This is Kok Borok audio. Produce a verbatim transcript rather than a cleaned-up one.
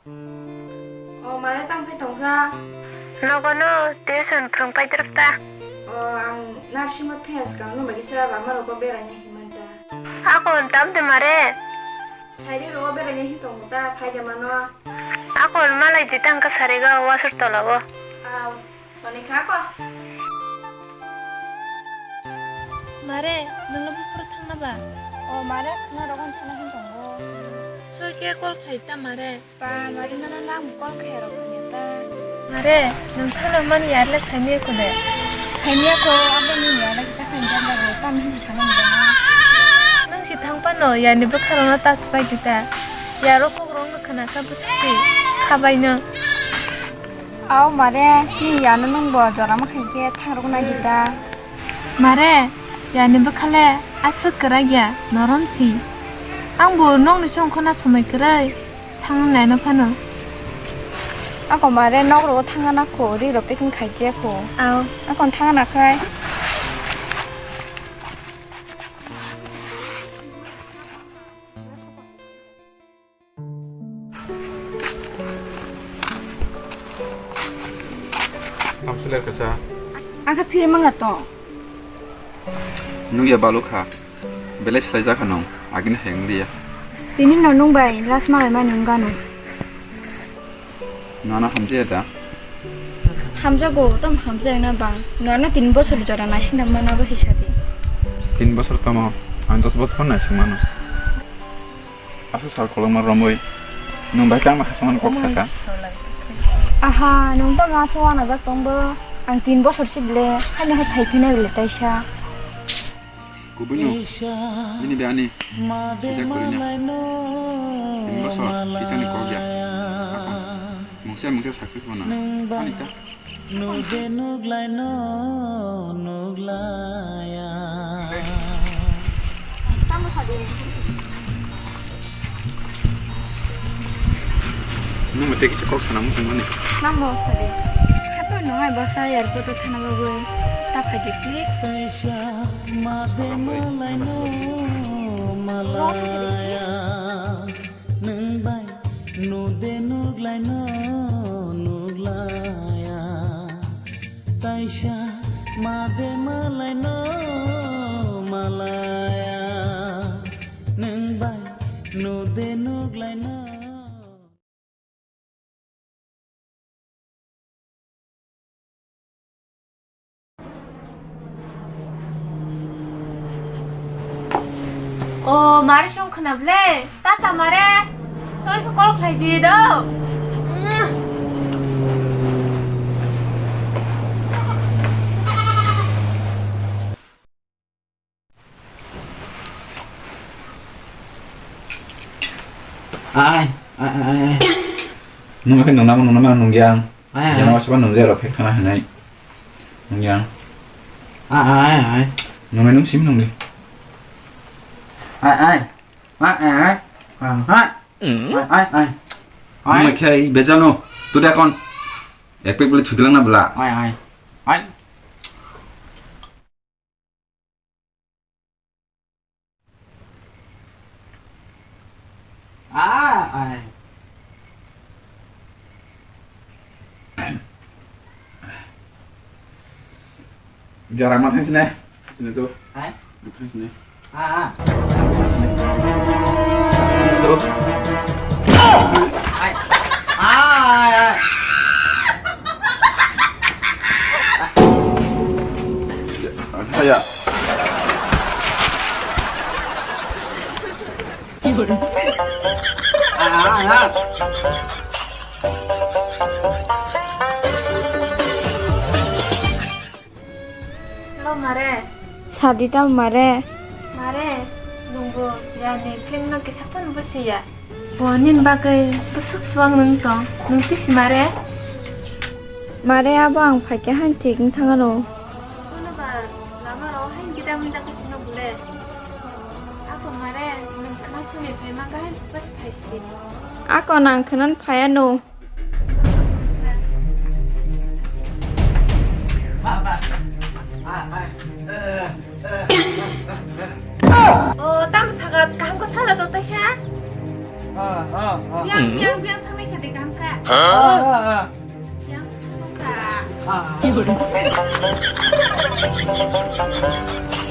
O mare, tang phai tongsa. Nogo no tuition phrwng pai twrwk ta. O ang nursing o thaya swkang no bai kisa lama rogo beraina himman ta. Ako tam de mare. Sairi rogo beraina hi tongo ta, phai de mano. Ako malai di tang ka sariga wasur tola o. Aw. Toni kha ko? Mare, nwngno buphuru thangna ba? O mare, khna rogon thangna hin tongo. Soi khe call khlai ta mare. Ba, mare, nono nang call khe rok thangya ta. Mare, nwng thangna mani yar le saimya ko de. Saimya ko, abo ni yar le kisa khan jang ba, tam hin si sana ni ba. Nwng si thang pano, yar ni bwkha rok no ta swbai di ta. Yar o kok rok no khna kha bwswk si kha bai no. Aw mare, ni yano nwng bo jora ma khaikhe thangrwk nai di ta. Mare, yani bwkhale aswk kwrak ya, norom si. Ang bo nokni songkho na somoi kwrwi thang nai no phano. Ako mare, nok rogo thangna kho, ri rok packing khai je kho. Aw. Ako thangna khai. Tamsile kasa. Aka phiri manga to. Nugya balu kha. Belai slai jakha nung. Agini hayung liya. Tini no nung bai last malai mani nung ganu. Nana hamjaya da? Hamjago, tam hamjaya na ba. Nana tin bosor jora naising da mana bo hisadi. Tin bosor tamo. Ang dos bosor naising mano. Asu sal kolokma romwi nwng bai tangma khasaman kok saka. Aha, nwng tamo asu wanajak tongbo. Ang tin bosor si bile, haino hai phai phina bile taisa. Kubui no, bini de ani, sijak kuri na. Tin bosor, kichani kok ya. Ako, mungsa mungsa success mana. Ani ta. Nude nuglai no nuglaya. Tamo sadi. Nung mate kicha kok sana muchung mani. Namo sadi. Hato nongai basa airport o thana bagwi. Ta phaidi please. Kaisa made malai no malaya. Nwng bai nude nuglai no nuglaya. Kaisa made malai no malaya. Nwng bai nude nuglai no. O mare song khna ble, tata mare, soi ko call khlai di do. Ai, ai, ai, ai. Nung khe nung nama, nung nama, nung yang. Ai, ai, yang ai. Wasiba nung jero phek thana hinai. Nung yang. Ai, ai, ai, ai. Nung nung sim nung di. Ai, ai. Ai, ai, ai. Ai, ai. Ai, ai, ai. Ai. Nung khe bejano. Tu de kon. Ek pek beli thudilang na bela. Ai, ai. Ai. Ah, ai. Jarang makan sini. Sini tuh. Ai. Makan sini. Ah, ah. Tuh. Ai. Ai, ai. Ya. Hello, mare. Sadi ta mare. Mare, nungbo yani film no kisa phano bwsiya. Bo nini bagwi bwswk swang nwng tong, nwng tisi mare? Mare, abo ang phaikhe hain thik wng thangano. Bono ba lama rao hain gida munda kasino bole. Ako mare, nwng khna sumi phaima kaham bas phaisidi. Ako nang khna phaiano. O, tamo saka kaham ko sala to taisa. Biang, biang, biang thangnai sa Kamkha. Ah, ah, ah. Yang kamkha. Ah.